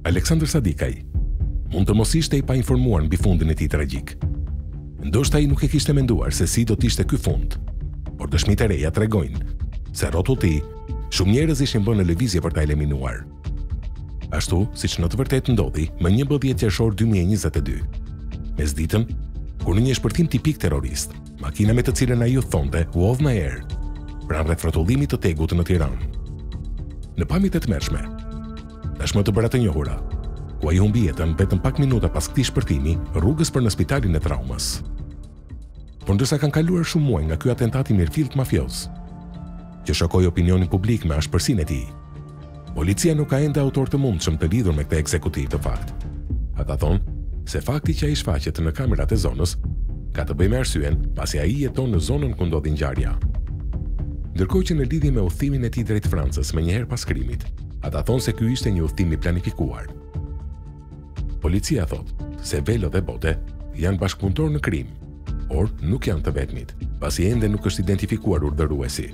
Aleksandër Sadikaj mund të mos ishte i painformuar mbi fundin e tij tragjik. Ndoshta ai nuk e kishte menduar se si do të ishte ky fund, por dëshmitë e reja tregojnë se rrotull tij shumë njerëz ishin vënë në lëvizje për ta eliminuar. Ashtu siç në të vërtetë ndodhi më 11 qershor 2022. Mesditën, kur në një shpërthim tipik terrorist, makina me të cilën ai udhëtonte u hodh në erë, pranë rrethrrotullimit të TEG-ut në Tiranë. Në pamjet e tmerrshme, tashmë të bëra të njohura, ku ai humbi jetën vetëm pak minuta pas këtij shpërthimi rrugës për në spitalin e traumës. Por ndërsa kanë kaluar shumë muaj nga ky atentat i mirëfilltë mafioz, që shokoi opinionin publik me ashpërsinë e tij, policia nuk ka ende autorë të mundshëm të lidhur me këtë ekzekutiv të fakt. Ata thonë se fakti që ai shfaqet në kamerat e zonës ka të bëjë me arsyen pasi ai jeton në zonën ku ndodhi ngjarja. Ndërkohë që në lidhje me udhëtimin e tij drejt Francës menjëherë pas krimit, ata thonë se ky ishte një udhëtim i planifikuar. Policia thotë se Velo dhe Bote janë bashkëpunëtorë në krim, por nuk janë të vetmit, pasi ende nuk është identifikuar urdhëruesi.